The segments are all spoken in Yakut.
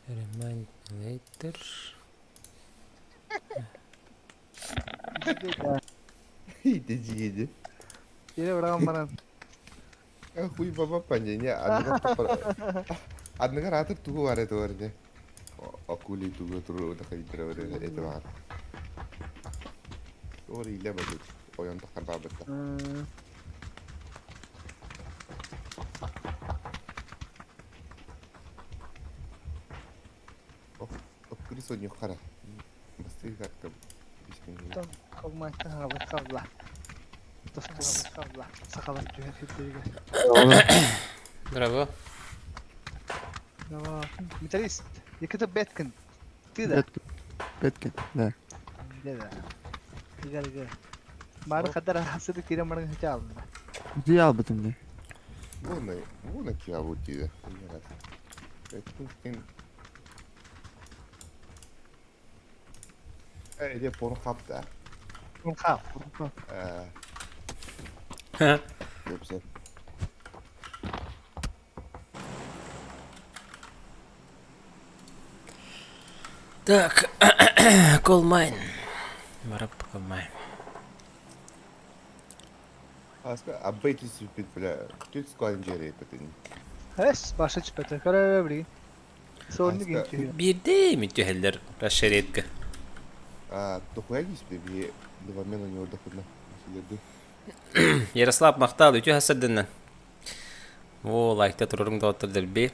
Remind me later. Иди, Киирэ быраҕан баран. Хуй баба панене, аныгар аныгар аатыр тугу бар это барне. Акули тугу туру дахайдыра это бар. Ор иле бадыт. Ойон тахар бабытта. Оккури соню хара. Бастыы картка. Холмайтан хаалбыт хаалла. Тостубут хаалла. Сахалар түһэр сирдэригэр. Браво. Браво. Металлист. Яката Бэткин. Ты да? Бэткин, да. Да, да. Игар, игар. Бары хадар хасыды кирен баран хача алында. Дии албытым дии. Буна, буна киабут диде. Бэткин Э, Порнхаб да. Порнхаб. Э. Yoksa. Так, coal mine. Барап coal mine. Аска аббай түспүт бля. Түс куан жере петин. Эс, баша түспэтэ. Көрө билигин. Соннук интервью. Биирдэ эми түһэллэр расширетка. А, тохуя киспе би два мена не отдохнуть. Ярослав махтал үтүө хасырдыннан. О, лайкта туруруҥ доҕоттор дэлби.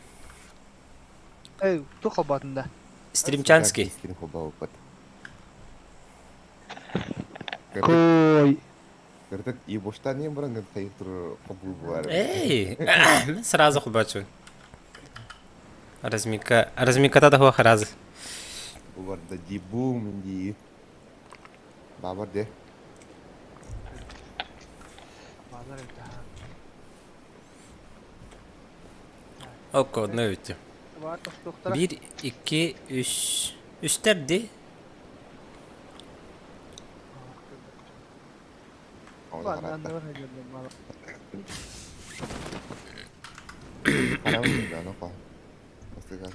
Эй, туох холбоотун да? Стримчанский. Стрим холбооппут. Кой. Кырдык и боштан ем баран хайыр тур кобул буар. Эй, сразу холбоочун. Размика, размиката да хуах раз. Убарда ди бум ди. Бабар де. Баалар это. Окко, одно үтү. Бар тохтуохтара. Биир, икки, үс. Үстэр ди. Ладно, анныгар хайдыам баала.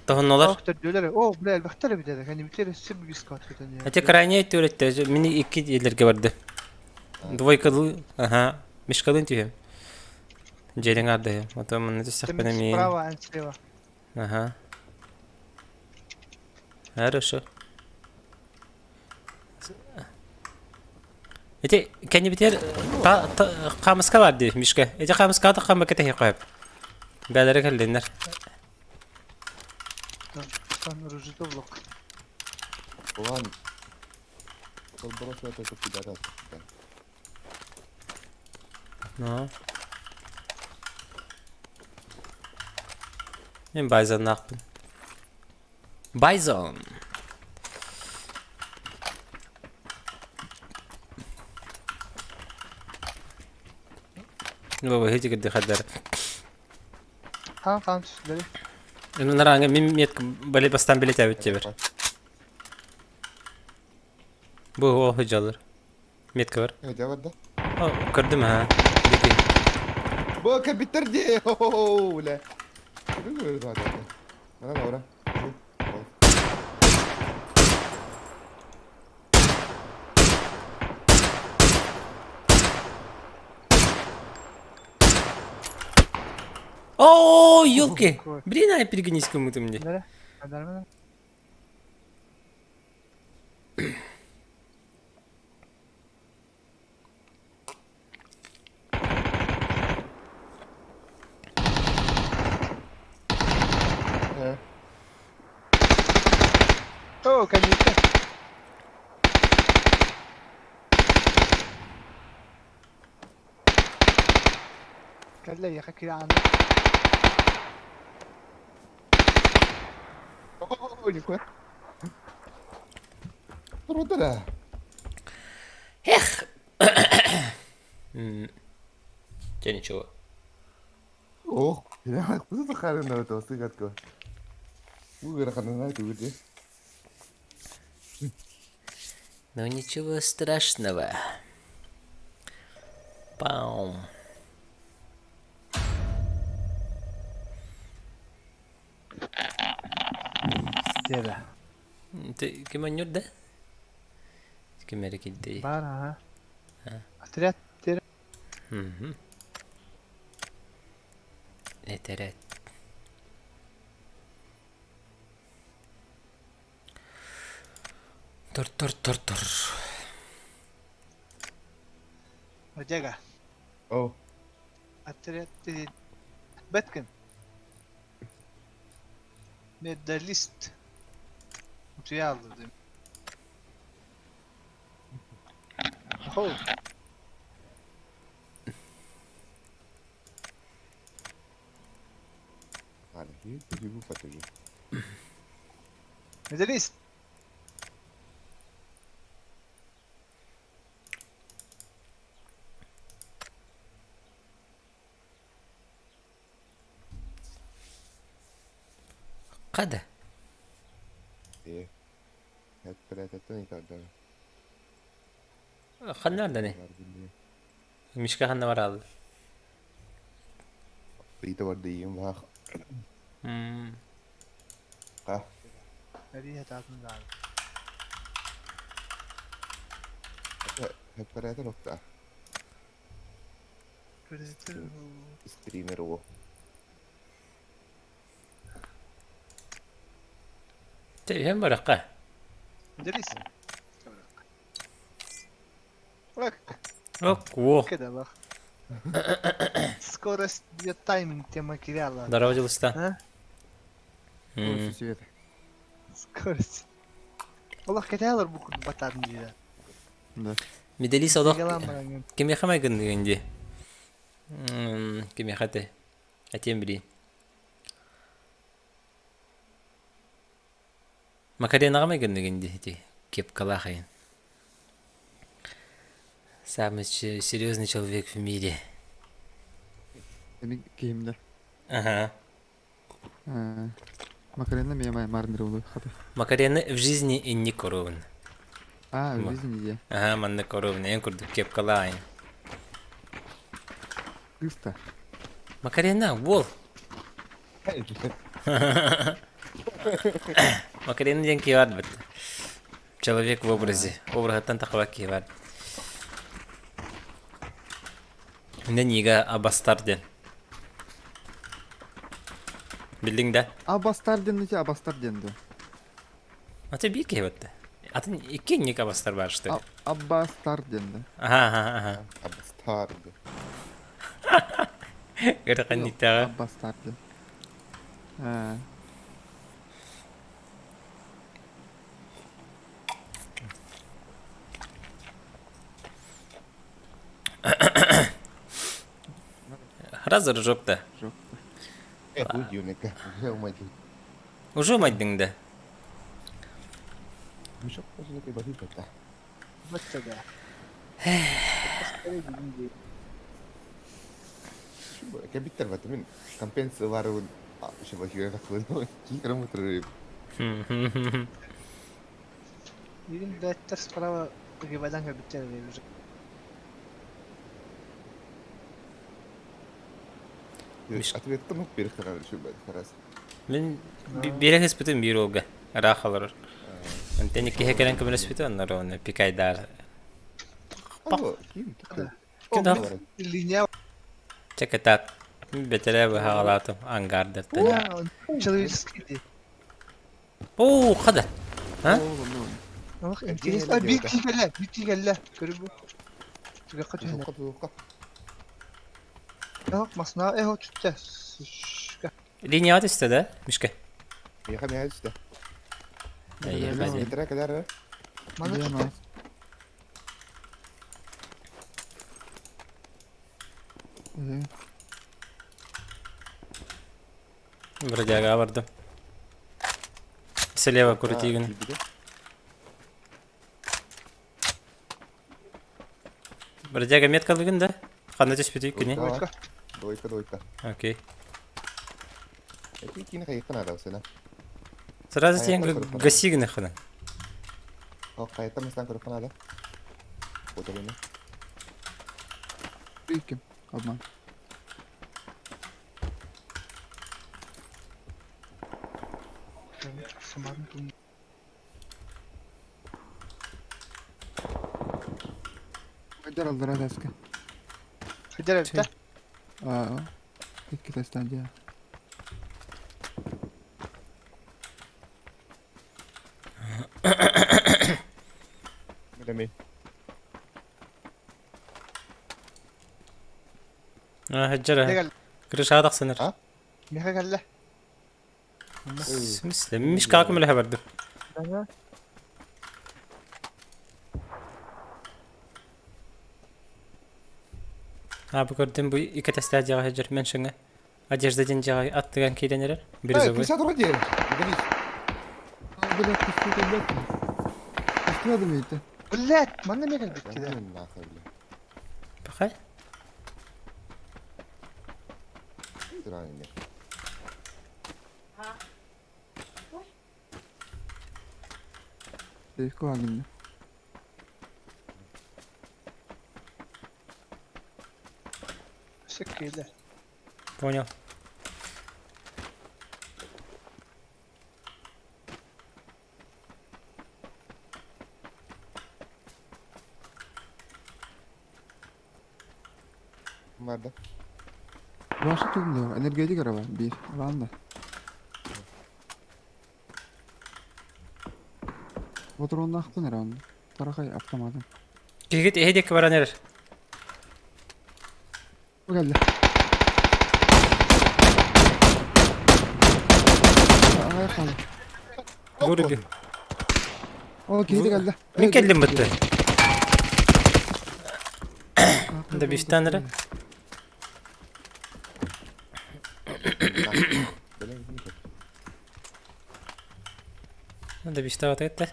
Тоһоннолор. Төрдүөлэр. О, бля, элбэхтэр эбит этэ. Кэннибиттэр өссө бүүс көтөн. Эти крайне түөрөттө. Мини икки елерге барды. Двойкалыы, аха, мишкалын түһэм. Дьиэлиҥ ардыһы. Ото манна түстэхпинэ миин. Справа, ан слева. Аха. Хорошо. Ити кэннибитигэр та, та, хаамыска бар дии, Мишка. Ити хаамыскаҕа хаммакка тэһиэххэ сөп. Бээлэрэ кэллиннэр. Там ружито блок. Улан. Колборос это куда Ну. Мен Байзоннаахпын. Байзон! Баба хитигирди хаддар. Хаан хаан түстүлэри. Нараҥа мин метка бали бастан билетээбит дебер. Бу ол сылдьаллар. Метка бар. Эдэ барда. О, көрдүм ha. Дики. Бу кабиттер ди. Хо-хо-хо, Мана ора. О, елки. Блин, ай перегнись кому-то мне. Нere? Gönderme. О, конечно. Кэллэ яха киирэ О, нихуя. Круто, Эх. Че ничего. Ох, куда захарина это сыгатка. Угар ханана ты где? Ну ничего страшного. Паум. Тиэрэ. Ким онньур да? Ким эрэ кирдэй. Бар аха. Отряд тиэрэ. Этэрээт. Тор тор тор тор. Одега. О. Отряд Бэткин. Медалист. Утуйа алдым. Хо. Медалист. Хада. Ханна дани? Мишка ханна бараалла? Стример уо. Тэйэн баракка. Ок, Кедалах. Скорость для тайминг тема киряла. Здорово, Дилста. Свет. Скорость. Олох кэтээлэр бу курдук батаатын диирэ. Да. Медалист олох кимиэхэ майгынныгын дии. Кимиэхэ этэй? Этиэм билии. Макаренаҕа майгынныгын дии ити кепкалаах айан. Самый серьезный человек в мире. Эми киһим да. Ага. Макарена меня марнер хата. Макарена в жизни и не коровн. А, в жизни де. Ага, манна коровн, эн курдук кепкалаах айан. Кыста. Макарена, уол. Макарена диэн киһи баар бит. Человек в образе. Обраһыттан тахабат киһи баар. Инде нига Абастар диэн. Биллиҥ да? Абастар диэн ити Абастар диэн да. Аты биир киһи батта. Атын икки ник Абастар баар что ли? Абастар диэн да. Аха аха аха. Абастар. Ыраханниктааҕа. Абастар диэн. Разоружок да. Уже умайдың да. Бүгүн бэттэр справа погибадан кэлбиттэр уже. Мин биэрэ кыспытым биир уолга ыраах олорор. Онтон иккиһэ кэлэн көмөлөспүтэ оннор уонна пикайдаар. Линия Чекетат. Бэтэрээ быһаҕалаатым ангардартан. Человеческий дии. Оо, хада. А? Олох интересно. Биир киһи кэллэ, биир киһи кэллэ. Көрү бу. Түгэххэ түһэн. Ох, масна эхо түттэ. Линияҕа түстэ да, Мишка? Маны Бродяга бардым. Слева крутигин. Бродяга метка лыгын да? Ханна түспүтүй күнү? Двойка. Двойка, двойка. Окей. Это кини хайыттан аравсына. Сразу тиен гасигны хана. О, хайыттан мастан көрүп ханада. Отолуну. Ким? Обман. Самарын Хайдар аллара таска. Хайдар эбитэ? Аа. Икки тастан дьэ. Билэмий. Хаджара. Крышаҕа тахсанар. А? Миэхэ кэллэ. В смысле? Мишкаҕа көмөлөһө бардым. А, бу көрдүм, бу икки тэстээх дьиэҕэ сылдьар меншиҥҥэ. Одежда диэн дьиэҕэ аттыган киирэн эрэр. Бирюзовый. Крыша тура диэн. Денис. Блядь, сука, блядь. Что думаете? Блядь, манна эмиэ кэлбит киһи. Нахуй, бля. Пахай. Странно. Легко агынна. Сөккүлэ. Понял. Барда. Ваша тугум энергетик араба биир. Ладно. Патроннаахпын эрэ онно. Тарахай автоматым. Киһигит эһи диэки баран эрэр. Бу кэллэ. Аҕай хаалла. Вырубил. О, киһи кэллэ. Мин кэллим бытты. Да биштан эрэ. Да бишта этте.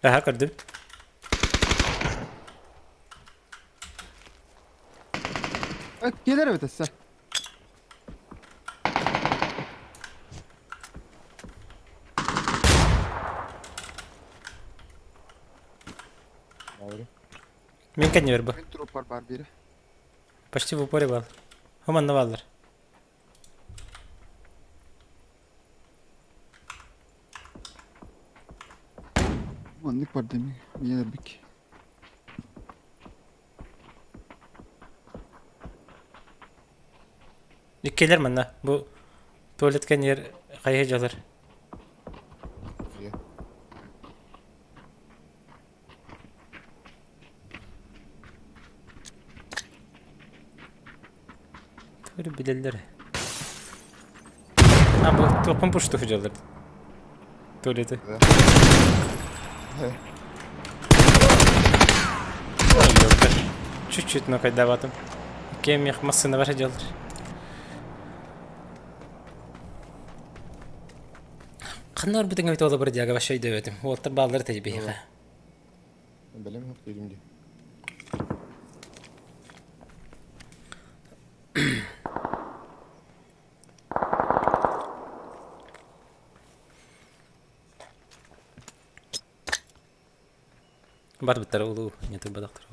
Аха көрдүм. Келер эбит өссө. Мин кэннибэр бу. Мин труппар бар биирэ. Почти в упоре бал. Хоманна бааллар. Маннык бар деми. Миэлэрбик. Иккилэр манна. Бу туалет кэннигэр хайа дьалар. Тугу билэллэр. А бу туохпун пушту дьаллар. Туалеты. Чуть-чуть нокайдаватым. Кем их массына бар дьаллар. Ханна барбытыҥ эбит ол бродяга вообще өйдөөбөтүм. Уолаттар бааллар этэ биһиэхэ. Бэлэм yok dedim diye. Барбыттара улуу, не турбатахтара.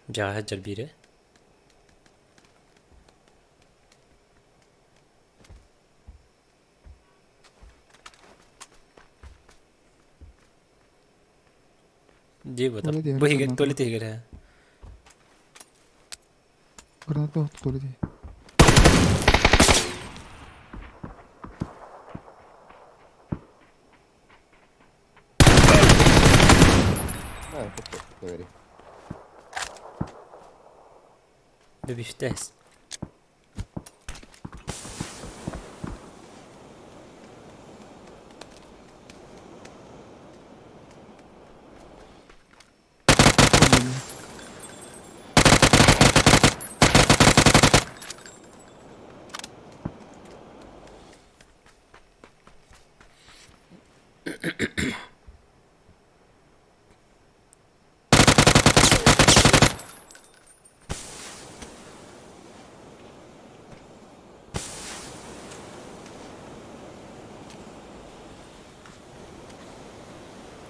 Дьаҕа сылдьар биирэ. Дии бу Туалет бу иһигэр граната. туалет иһигэр ээ. Граната туалет иһигэр. Ha, çok çok vereyim. Бэбиштээс.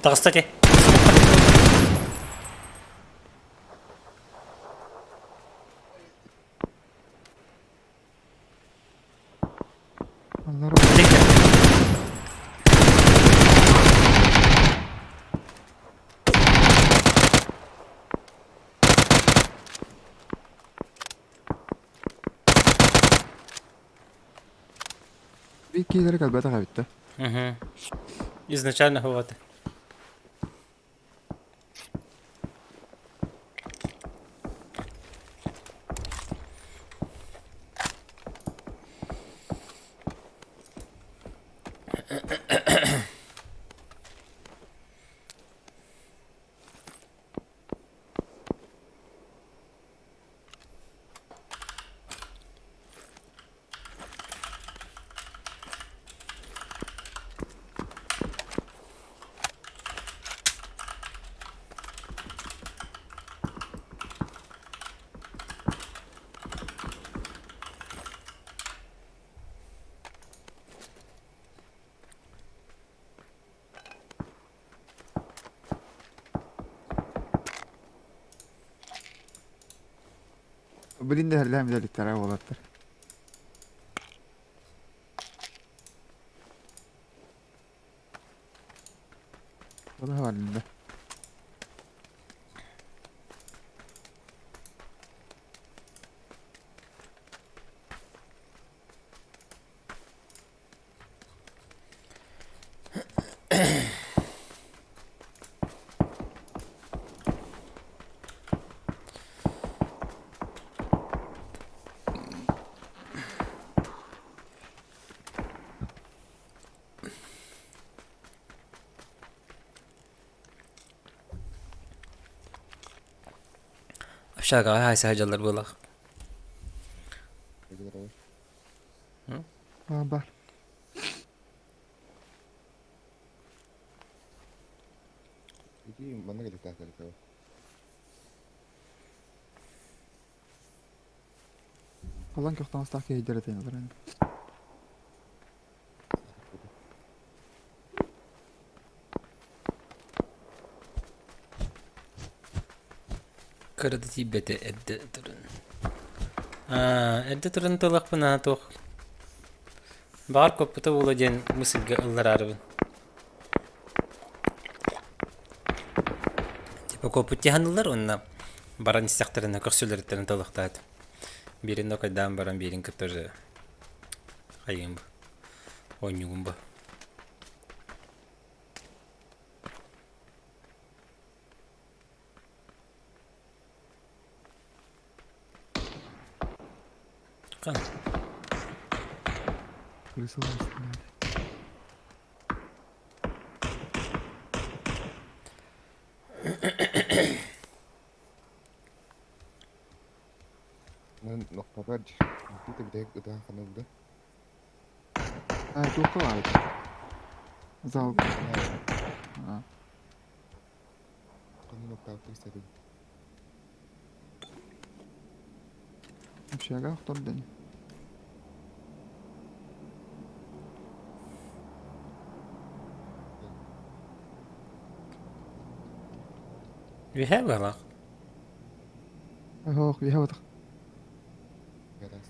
Таҕыста ити. Биир киһилэрэ кэлбэтэх эбит да. Угу. Изначально вот. Билин да һэллээн билэлиттэрэ уолаттар. Олох барында. Общагаҕа хаайса сылдьаллар буоллах. Бар. Ити манна кэлиэхтээхтэр Халан көхтаҥастаах киһи этин олорон. Кыра да тиийбэтэ эрдэ туран. Аа, эрдэ туран тылахпына туох Баҕар куоппута буолуо диэн бу сиргэ ыллараарыбын. Типа куоппут тиһаныллар уонна баран истэхтэринэ көрсөлөрүттэн талахтаат. Биирин нокайдаан баран биирин кытта уже хайыым бу. Оонньуугум бу. Хан. Крыса ластынаат. Нохтообор бүтэһик ытаан ханылда. А, туохха баар Залга. А. Ханна нохтообор истэбин. Общага охтор дэнэ. Үһэ быһалаах. Оһох, үһэ батах. Гараас.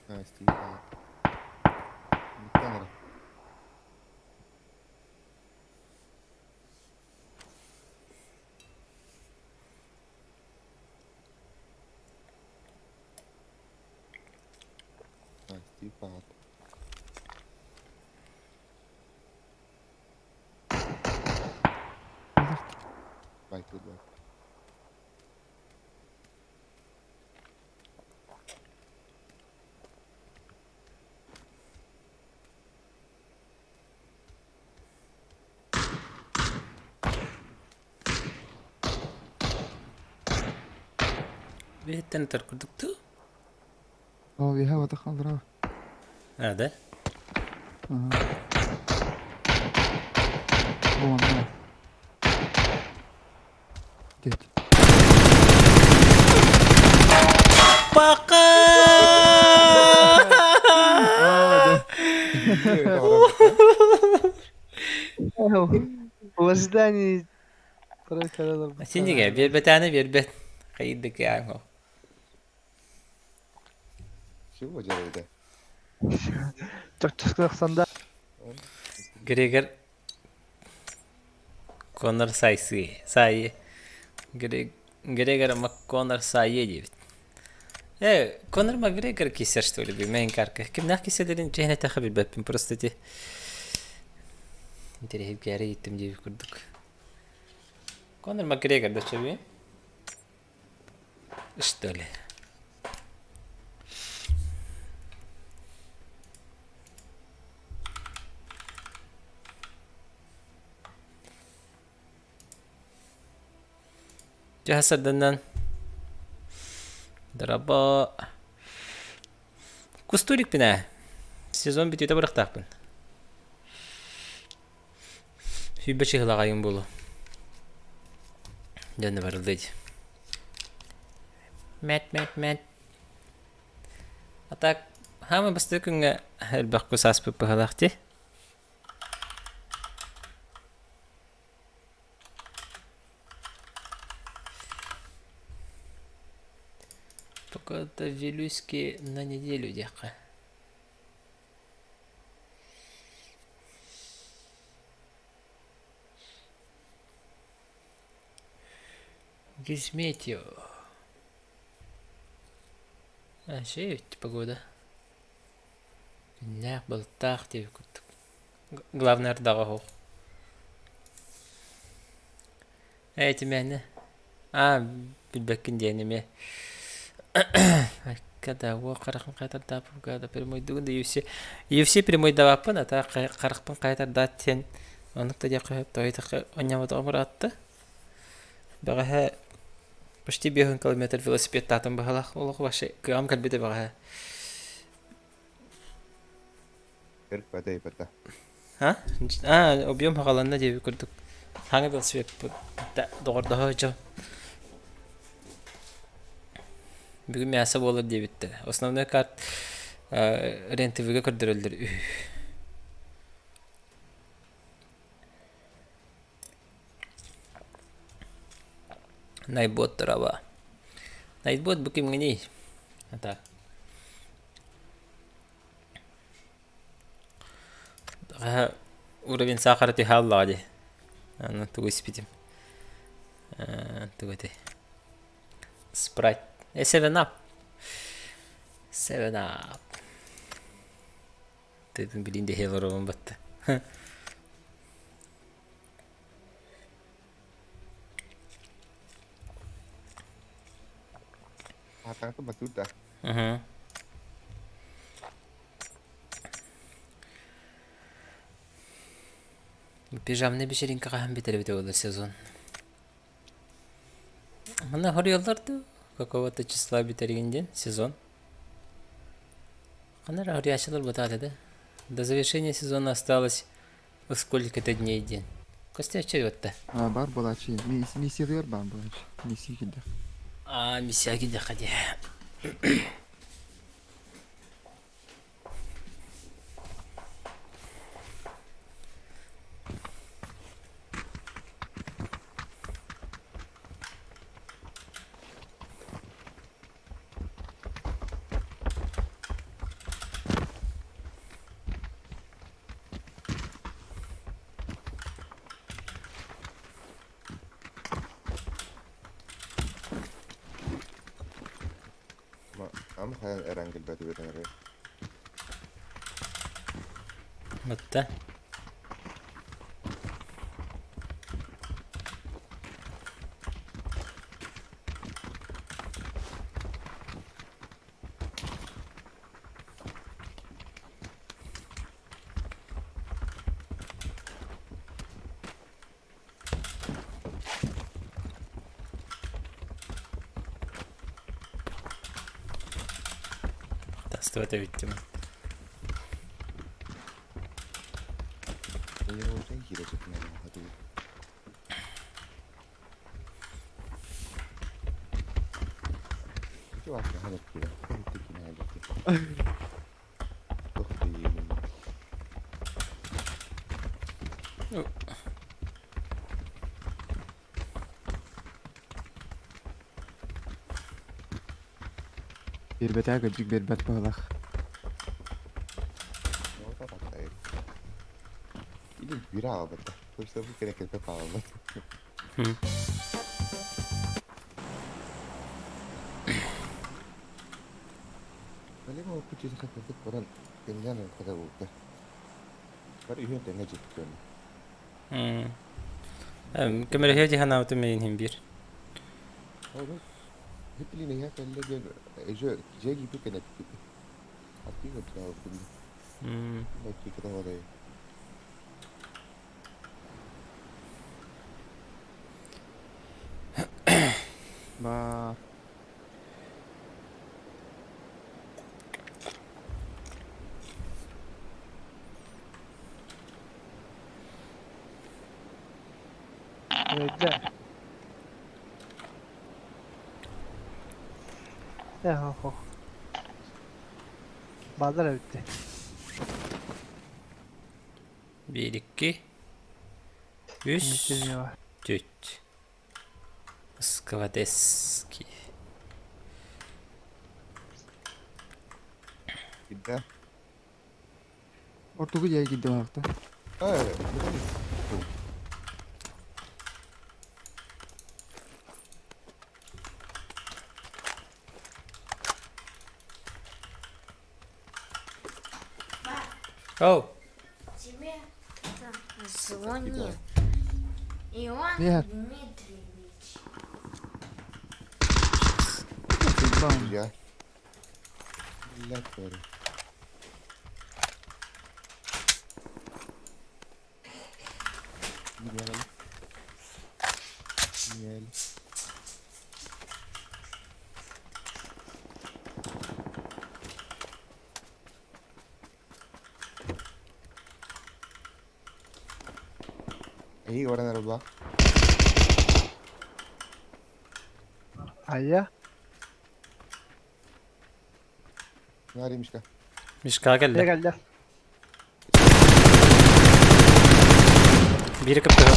Настя. Камера. Настя паат. Байтыр бар. Биһиттэн ытар курдук дуу? Оо, үһэ батах аллараа. А, да? Ага. Бу манна. Дед. Пока! В ожидании Синигэ биэрбэтээнэ биэрбэт. Хайдык яаҥ Чего делаете? Чокчоскы Грегор Конор Сайсы Сайи Грегор МакКонор Сайе диэбит. Э, Конор Макгрегор кисер что ли билмэйин карка. Кимнээх киселерин чэһин этэхэ билбэппин просто ити интэриэһиргээри ииттим диэбит курдук. Конор Макгрегор да чөбү? Что ли? Дьэ сарданан Драба Кустурикпин ээ. Сезон бүтүүтэ барыахтаахпын. Сүүрбэ чыһылаҕайым буолуо. Дьэ барыллыа дии. Мэт мэт мэт. А так хаама бастакы күҥҥэ элбэх кус ааспыт быһалаах дии. Пока-то Вилюйский на неделю диэххэ. Гизметио. А, ведь погода. Күннээх, былыттаах диэбит курдук. Главное ардаҕа оһох. Ээ, итимээнэ. Аа, билбэккин диэн эмиэ. Когда уо харахын хайтардааппын когда прямойдугун да UFC UFC прямойдаабаппын, а так харахпын хайтардаат диэн оннук да диэххэ сөп тоойутахха онньомотоҕум ыраатта. Бэҕэһээ почти 5 километр велосипедтаатым быһалаах олох вообще кыаҕым кэлбитэ бэҕэһээ. Кырпата А? А, объем хаҕаланна диэбит курдук. Хаҥа велосипедпыт доҕордоһо дьон. Бүгүн мясо буолар диэбиттэр. Основной карт РЕН-ТВ-га көрдөрөллөр үһү. Найбот трава. Найбот бу кимҥиний? А Уровень сахара түһэ дии. Аны тугу испитим. Тугу этэй? Спрайт. Seven Up. Seven Up. Тыытын билин дэһиэ олоробун батта. Аатаҥта батур да. Мгм. Пижамный вечеринка хаһан бүтэр эбитэ буолар сезон. Манна хоруйаллар дуу? Какого-то числа бүтэригин диэн сезон. Ханна эрэ хоруйааччылар бытаата да. До завершения сезона осталось сколько-то дней диэн. Костя отчаиватта. А, бар буолааччы. Миссиятыгар баар буолааччы. Миссия киирдэх. А, миссия киирдэххэ дии. Ама хайан эрэн кэлбэтибит эрэ. Батта. Тастыбата бүттүм. Биэрбэтэ кырдьык биэрбэт быһыылаах. Или бира албата. Просто бу керекете паалбат. Валим ол күчү хатырдык баран кэннэн хата булта. Бар үһүн тэҥэ дьиттүөн. Көмөлөһүө дии санаабытым мин иһин биир. Блин, я кэллэ же дьиэ кииппит кэнэппит. Аттыы көрдөөбүппүн. Бачча Ба Öldü. Eh oh oh. Бааллар эбит. Биир, икки, үс, түөрт. Складески. Кидда. Ортугу дьиэ киирдэ барахта. Э, Оу. Тебе звонит Иван Нет. Дмитриевич. Я. Блядь, говорю. Гениально. Гениально. Эйиги баран эрэ булаа. Айа. Наар Мишка. Мишкаҕа кэллэ. Дьэ кэллэ. Биири кыптыга.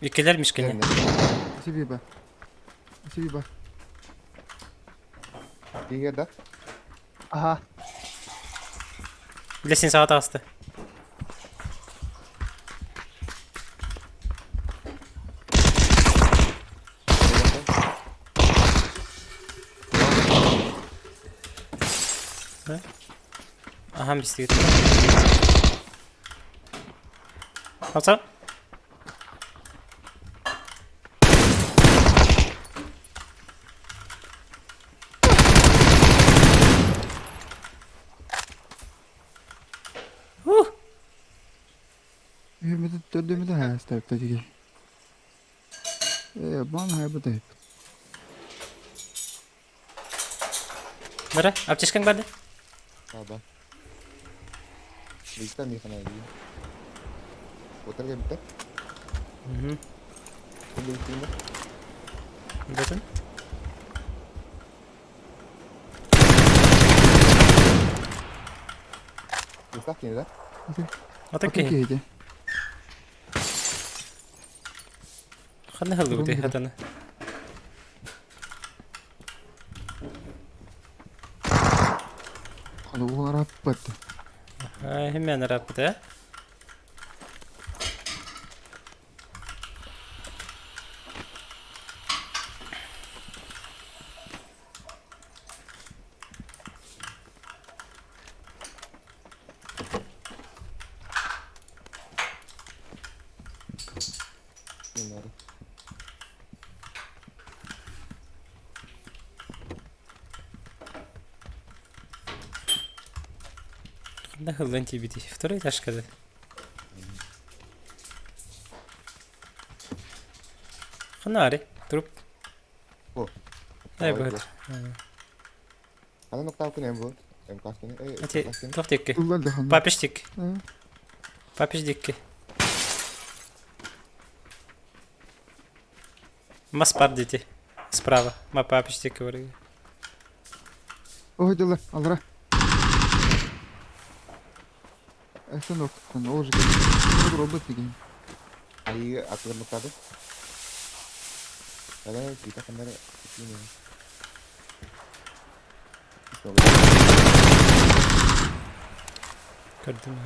Иккилэр Мишкини. Спасибо. Спасибо. Тиийэр да? Аха. Бile син саҕа таҕыста. Аһам бистигит. Хаса. Huh! Үһүммүтү төрдүммүтү хаастарта тиги. Э, бан хайбыт айып. Бара, аптечкаң барды? Аба. Листа михана дии. Отар кэлбитэ. Мгм. Ким Бүтүн. Листа кини да? Ата Атын киһи. киһи Ханна хыллыбыт хатаны. Ханы уолараппат. Химмен араппыт, э? Bunları. Ханна хыллан тиийбитий? Второй этажка да? Ханна ари? Труп. О. Дай быһыт. Ана ноктаукын эм бу. Эм каскын. Ати туох диэки? Ыллар да ханна. Папиш диэки. Папиш диэки. Мас пар дети. Справа. Ма папиш диэки барыга. Ой, дылы, алра. Эсэн октон, ол же робот деген. Айыы атыламмыттады. Давай, кита ханнары киine. Көрдүм.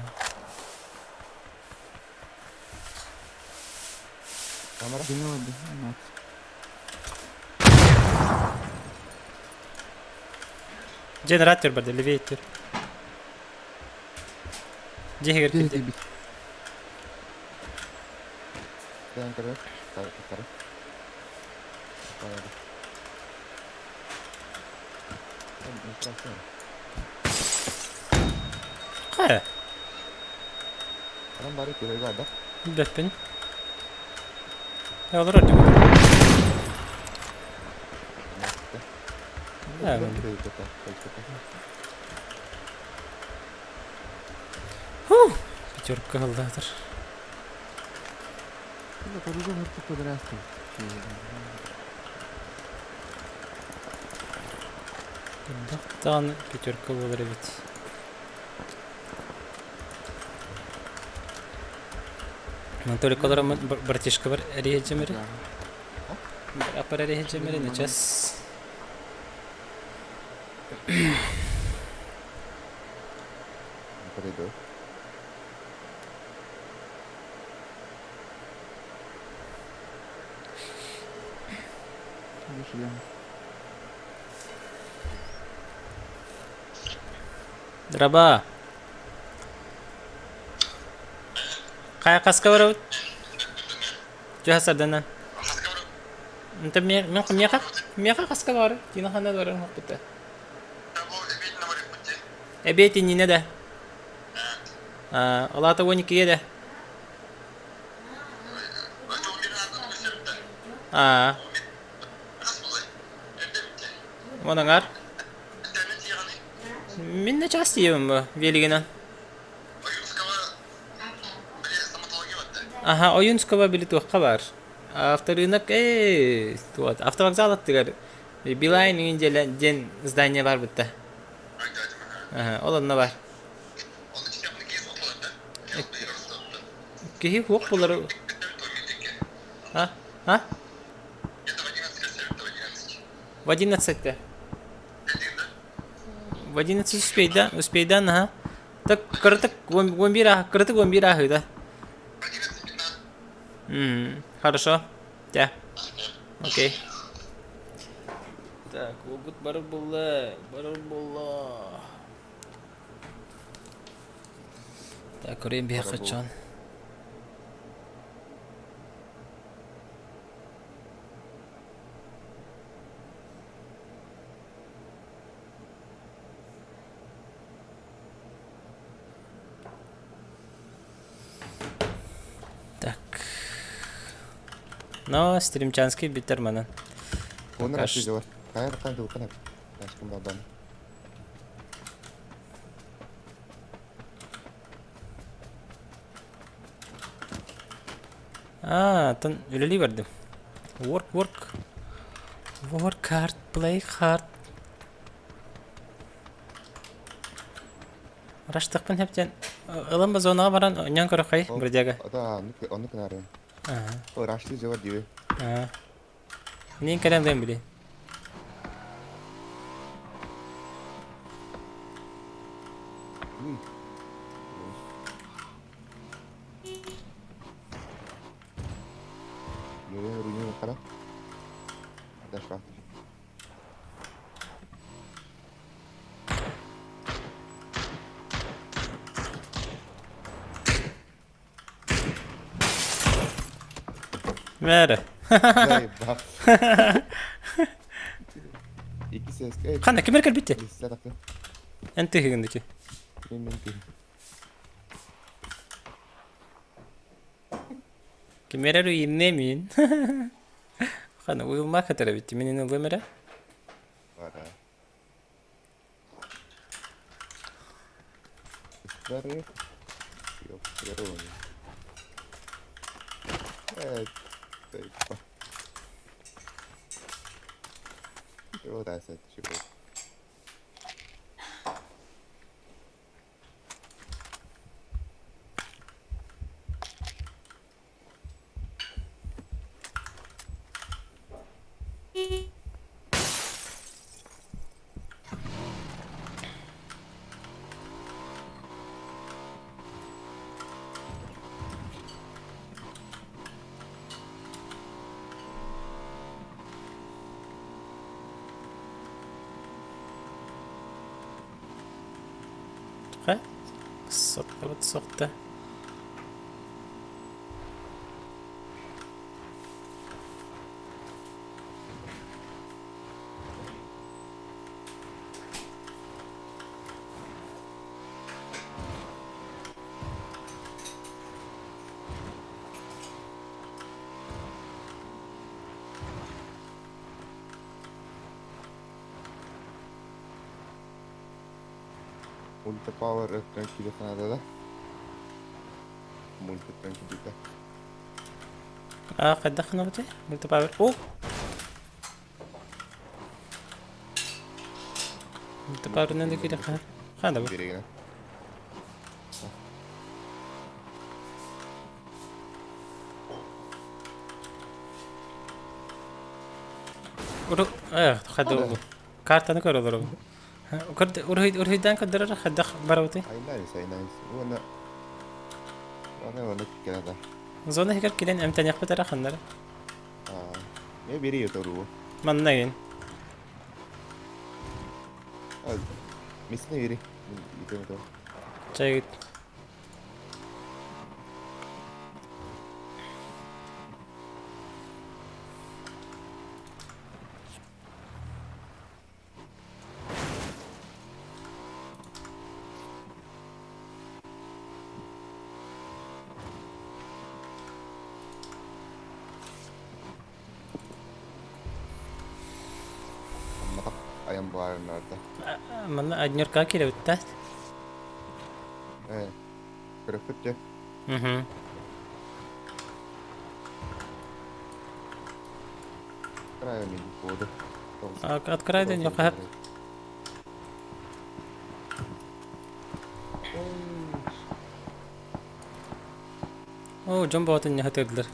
Камера. Дene vardı. Anlat. Генератор барды, левейтер. Дьиэ Дьиэ кирдэ. кэлбит. Тэн көрөр. Тары. Тары. Хайа, Адам бары көрөргө ада. билбэппин. Олорор дии. Пятерка ыллаатар. Даҕаны пятерка буолар эбит. Анатолий олороммун братишкабар эрийэдьэмэри. Аппар эрийэдьэмэри начаас. Драба. Хайа хаска барабыт? Дьэ сарданан. Инта мен миэхэ миэхэ хаска бар. Тина ханна барар хоппута. Эбиэт иннинэ да. А, олата 12-ге да. А. Уон Мин да час тиийэбин бу велигинэн. Аха, Ойунского били туохха баар. Авторынок, ээ, туот, автовокзал аттыгар Билайн иҥин диэн здание баар бытта. Аха, ол онно баар. Киһи хуох булар. А? А? В 11-те. В 11 успейда, успейдан, аха. Так, кырытык, 11 кырытык 11 аһыыда. Хорошо. Дьэ. Окей. Так, угут барар буолла, барар буолла. Так, көрейін биһиэхэ хаччаан. Так. Но стримчанский биттер манан. Оны Пока раши бар. Хайыр қан қана. Ашкын бабан. А, тон үлэлии бардым. Work, work. Work hard, play hard. Раштахпын хептен. Ылан ба зонаға баран онян көрөккай, бродяга. Ата, оны кынары. О, рашты жавар дибе. Нин кэлэн дэм били. Мээрэ. Икки ses. Ханна кимер кэлбитти? Эн тыһыгын дити. Мен Кимерер инне мин. Ханна уйулма катара битти. Мен ини вымере. Бара. Бары. Yok, yarı Evet. Миэхэ соттабыт сохто. Multi power өттүн киирэ санаата да? Мультиттан киирбитэ. А хайдах гынабытый? Мультипауэр. О! Мультипауэрынан да киирэ хаһан? Хана бу? Биэригинэ. Уру хайда ол. Картаны көр олоробун. Уруһуйдаан көрдөрөр хайдах барабытый? Ай nice, ай nice. Уонна уонна уонна кэлэ Зона иһигэр кэлэн эмтэниэхпит эрэ ханнара. Не бери это руу. Манна ген. Мисне бери. Итем Чайгыт. Айан баарынарда. Манна однерка кирэбиттэ. Э, көрөппүт дьэ. Угу. Крайон походу. Открой да не хап. О, дьон боотун не хатырдылар.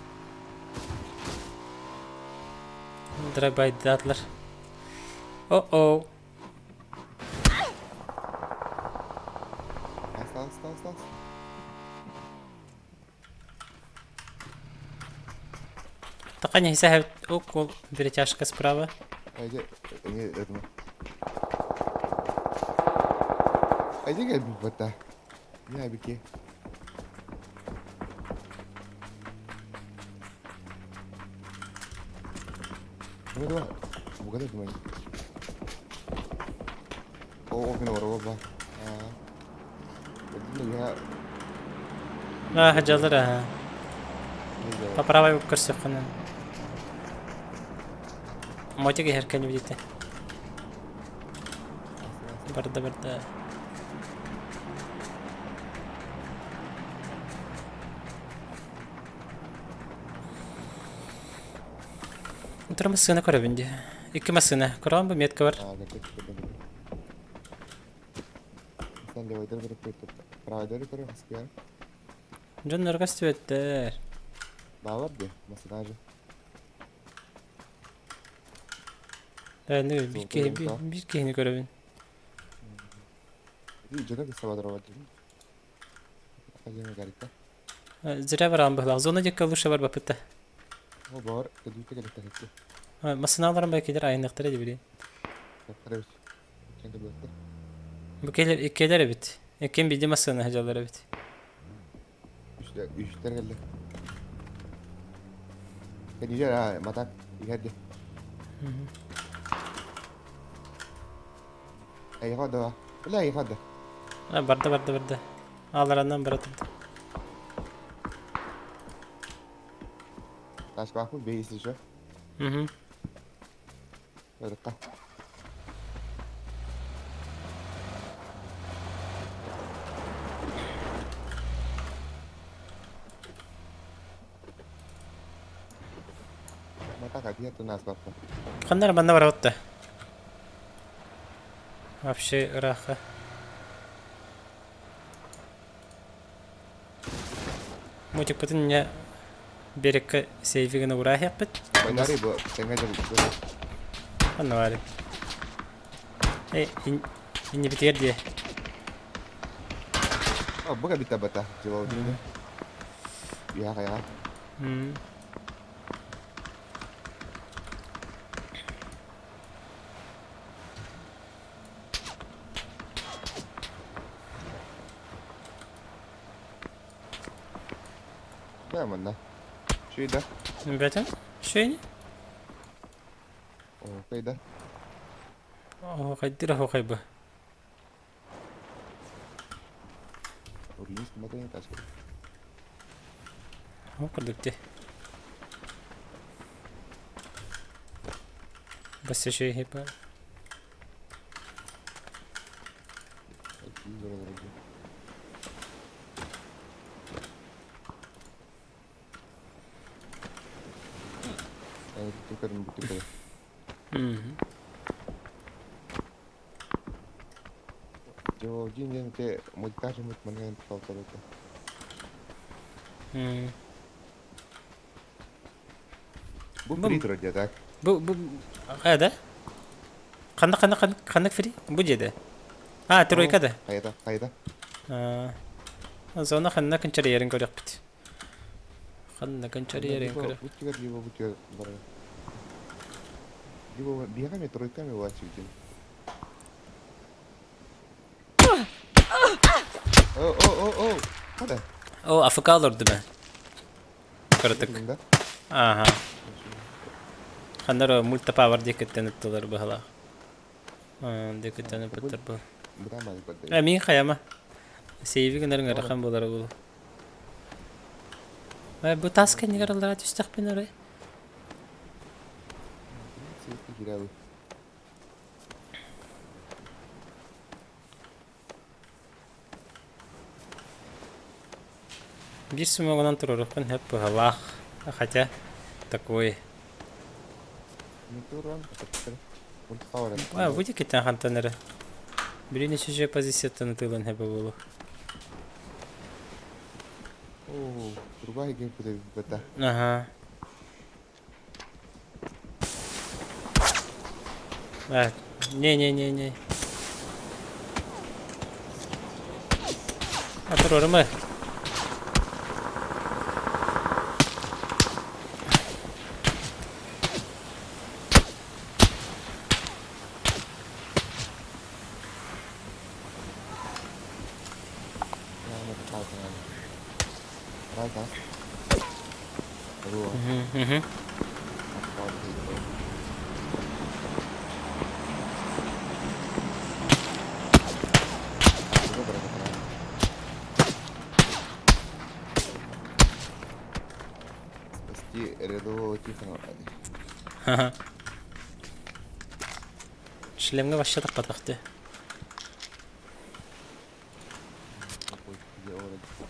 Драйбайдатлар. О-о. Ас, ас, ас, ас. Таканя хисахабит окол перетяжка справа. Айде, не, это. Айде кэлбит бата. Не абики. Ну давай. Бугада думай. О, окна вороба. А. Я А, хаджалар аха. По правой көрсөххүнэн. Мотик иһэркэн видите. Барда барда. Утро массыына көрөбүн дии. Икки массыына. Көрөҕүн бу метка бар. А, Sen левойдер көрөп правойдер көрө хаскыяр. Дьоннорго көстүбэттэр. Баалар дии, массажы. Э, биир киһи биир киһини көрөбүн. Дьоно кысса бадар Зря баран быһылаах. Зона диэки лучше барбаппыт да. О, бар, кэдүүтэ кэлэктэ. Массыыналарым бай кэлэр айанныахтара дии Бу кэлэр иккилэр эбит. Иккиэн биирдии массыына сылдьаллар эбит. Үстэр кэллэ. Кэдүүтэ матак иһэрди. Эйха да. Бля, эйха да. Барда барда барда. Ааларанан бара турда. Ташбаху бейс еще. Угу. Өрүкка. Матак адия тунас баппа. Ханнара манна барабыт Вообще ыраахха. Мутикпытын не берекке сейфигин уурааһыахпыт. Байдари бу тэҥэ дьарыктар. Ханна баарый? Э, иннибитигэр дии. О, буга бита бата. Жибау. Я я. Да, манна. Үчүгэй да? Бэтин? Үчүгэй Оһуокай да? Оһуохайдыыр оһуохай бу. Релиз кыматын ташка. Ол курдук дии. Бас үчүгэй баар. Бу фри турар дьэ так. Бу бу хайа да? Ханна ханна ханнык фри? Бу дьиэдэ. А, тройка да. Хайда, хайда. Зона ханна кынчарыйарын көрүөхпүт. Ханна кынчарыйарын Либо көрө. бу либо бу түгэр барар. Либо биһиэхэ эмиэ тройка эмиэ буолааччы О, о, о, о! Хада. О, АФК олорду бе. Кыратык. Ага. Ханна мультипавер диэкиттэн ыттылар быһалаах. Диэкиттэн ыппыттар бу. Э, мин хайама. Сейви гынарын ыарахан буолара буолуо. Э, бу таас кэннигэр аллараа түстэхпин арай. Биир сумугунан туруорукпун сөп быһалаах. Хотя такой. А, выйди китен хантан эрэ. Билин үчүгэй позицияттан ытыылан сөбө буолуо. Аха. А, не-не-не-не. А туруорумай. Мгм. Спасти рядового Тихонова. Ха-ха. Шлемҥэ вообще тахпатахты.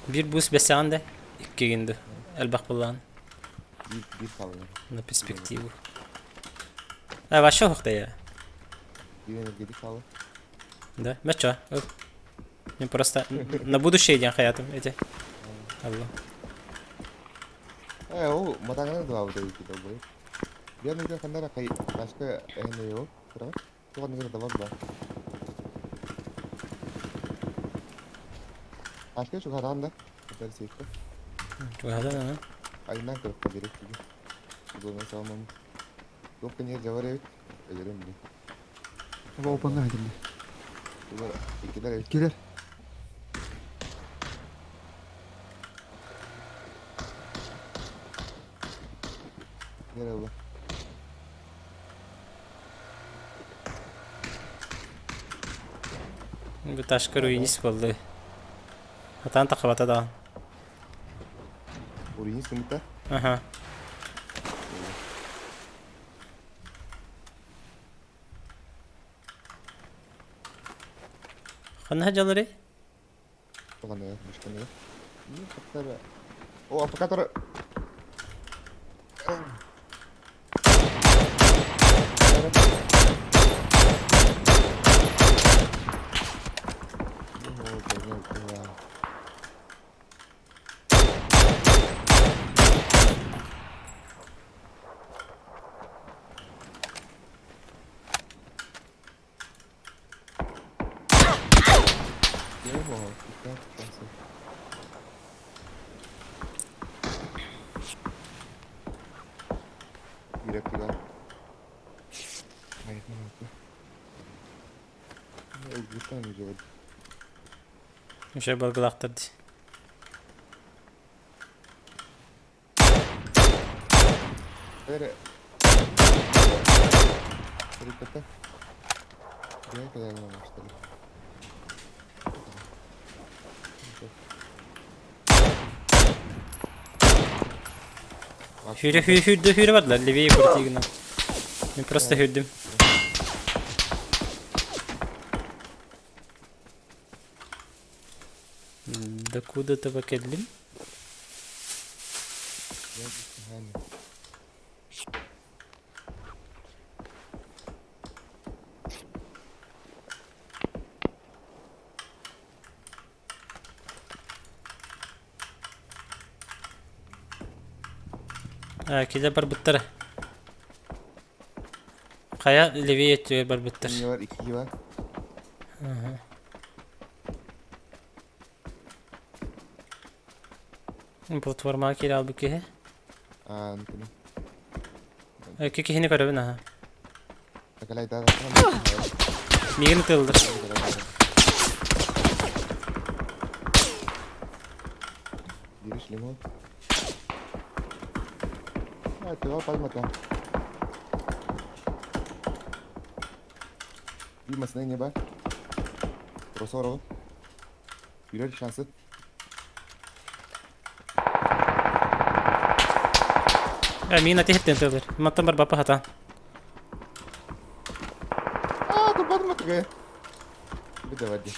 Биир бус бэсэҕин да иккигин да элбэх буллаан Биир хаалла. На перспективу. А вообще я. Биир энергетик хаалла. Да, мачо. Мне просто на будущее день хаятым эти. Алло. Э, ол матаңынан да бабыта ики долбой. Биир нуга ханнара кай башка эне yok. Тура. Туга нуга да бар. Башка чугадан да. Бер сейфте. Чугадан ана. Айынан көрүп керек диги. Бу мен салмам. Yok не жавар эбит. Өлөрөм би. Опанга хадилли. Булар икилер эбит. Иккилер. Нere bu? Бу ташка руинис буолла. Атаан тахабата даҕан. Руинис кымыта? Аха. Ханна дьалары? Туганная, мышканая. О, апокатор. Уже балгылаахтар дии. Эрэ. Ребята. Я когда что ли? Hüre hü hürdü hüre vardılar. Левее крути гына. Мен просто hürdüm. Докуда-то кэллим. А, килэ барбыттара. Хайа левее өттүгэр барбыттар. Икки бар, икки бар. Платформаҕа киирэ албыт киһи. Аа, ну Икки киһини көрөбүн аха. Такалай да. Миигин ытыаллар. Дириш лимон. А, te va palma acá. Bir masına ne var? Rosoro. Birer şansı. Э, миигин атиһиттэн ытыаллар. Мантан бар бапа хатаан. А, dur bakma tıkaya. Bir de hadi.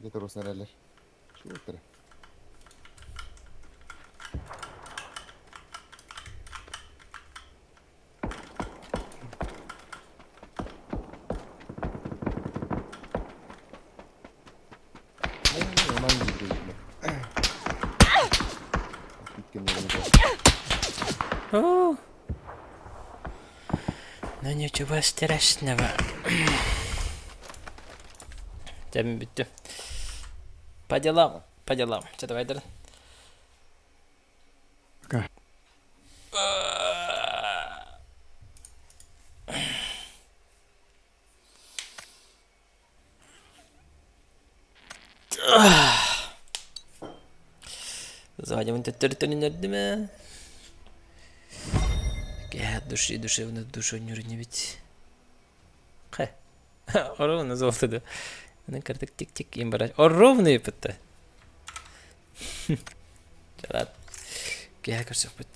Getir olsun herhalde. Şu otur. О! Ну ничего страшного. Дьэ бүттүм. По делам, по делам. Чэ, давай дарын. Пока. Звоним төттөрүтөнүнэрдим ээ. Кэһэ души душевно душу ньүрүнүбүт. Хэ. Ровно золото да. Кырдык тик-тик им барар. Ровно ыппытта. Чалат. Кэһэ көрсөхпүт.